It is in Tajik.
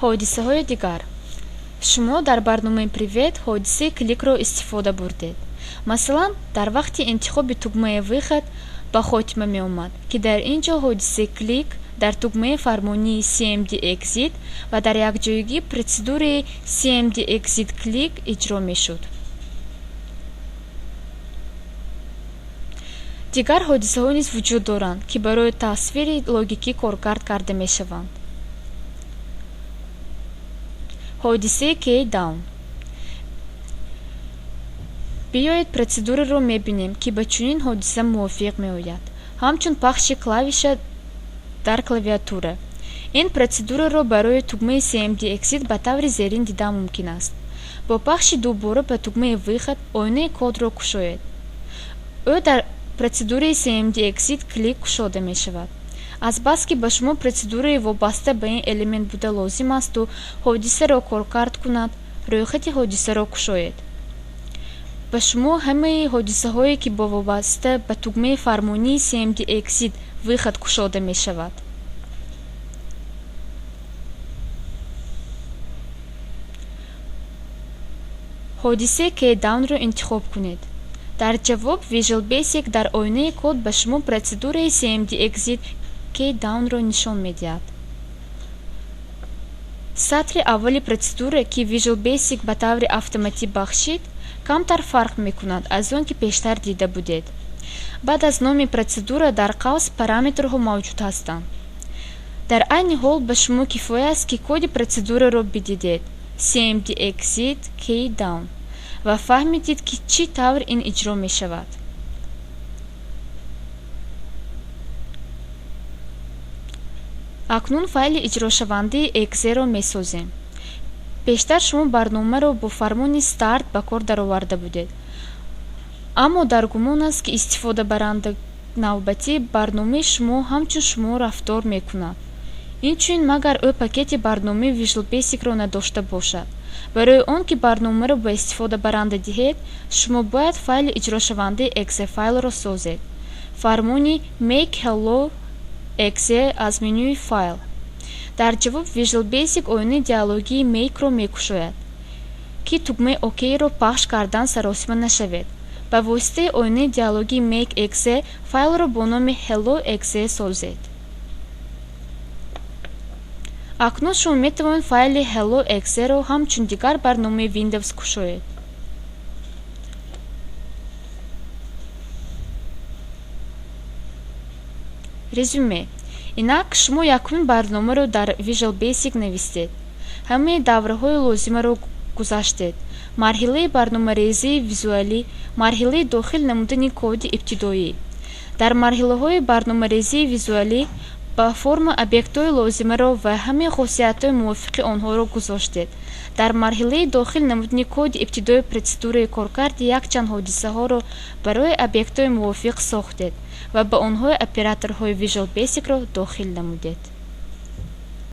Ҳодисаҳои дигар. Шумо дар барномаи Привет ҳодисаи кликро истифода бурдед. Масалан, дар вақти интихоби тугмаи Выход ба хотима меомад, ки дар ин ҷо ҳодисаи клик дар тугмаи фармонии CMD Exit ва дар якҷоягӣ протседураи CMD Exit Click иҷро мешуд. Дигар ҳодисаҳо низ вуҷуд доранд, ки барои тасвири логикӣ коркард карда мешаванд. Ҳодисаи Key-down. Биёед, протседураро мебинем, ки ба чунин ҳодиса мувофиқ меояд, ҳамчун пахши клавиша дар клавиатура. Ин протседураро барои тугмаи CMD Exit ба таври зерин дидан мумкин аст. Бо пахши дубора ба тугмаи Выход оинаи кодро кушоед. Ӯ дар протседураи CMD Exit Click кушода мешавад. Азбаски ба шумо протседураи вобаста ба ин элемент буда лозим асту ҳодисаро коркард кунад, рӯйхати ҳодисаро кушоед. Ба шумо ҳамаи ҳодисаҳое, ки бо вобаста ба тугмаи фармонии CMD Exit Выход кушода мешавад. Ҳодисаи Key-down-ро интихоб кунед. Дар ҷавоб Visual Basic дар оинаи код ба шумо протседураи CMD Exit Key-down-ро нишон медиҳад. Сатри аввали протседура, ки Visual Basic ба таври автоматӣ бахшид, камтар фарқ мекунад аз он, ки пештар дида будед. Баъд аз номи протседура дар қавс параметрҳо мавҷуд ҳастанд. Дар айни ҳол ба шумо кифоя аст, ки коди протседураро бидидед CMD Exit Key-down ва фаҳмидед, ки чӣ тавр ин иҷро мешавад. Акнун файли иҷрошавандаи exe-ро месозем. Пештар шумо барномаро бо фармони Start ба кор дароварда будед. Аммо дар гумон аст, ки истифодабаранда навбатии барномаи шумо ҳамчун шумо рафтор мекунад. Инчунин, магар ӯ пакети барномаи Visual Basic-ро надошта бошад. Барои он ки барномаро ба истифодабаранда диҳед, шумо бояд файли иҷрошавандаи exe файлро созед. Фармони Make Hello exe аз менюи Файл. Дар ҷавоб Visual Basic оинаи диалогии Make-ро мекушояд, ки тугмаи OK-ро пахш кардан саросима нашавед. Ба воситаи оинаи диалогии Make exe файлро бо номи Hello exe созед. Акнун шумо метавонед файли Hello exe-ро ҳамчун дигар барномаи Windows кушоед. Резюме. Инак шумо якумин барномаро дар Visual Basic навистед. Ҳамаи давраҳои лозимаро гузаштед: марҳилаи барномарезии визуалӣ, марҳилаи дохил намудани коди ибтидоӣ. Дар марҳилаҳои барномарезии визуалӣ ба форма объектҳои лозимаро ва ҳамаи хосиятҳои мувофиқи онҳоро гузоштед. Дар марҳилаи дохил намудани коди ибтидои протседураи коркарди якчанд ҳодисаҳоро барои объектҳои мувофиқ сохтед ва ба онҳо операторҳои Visual Basic-ро дохил намудед.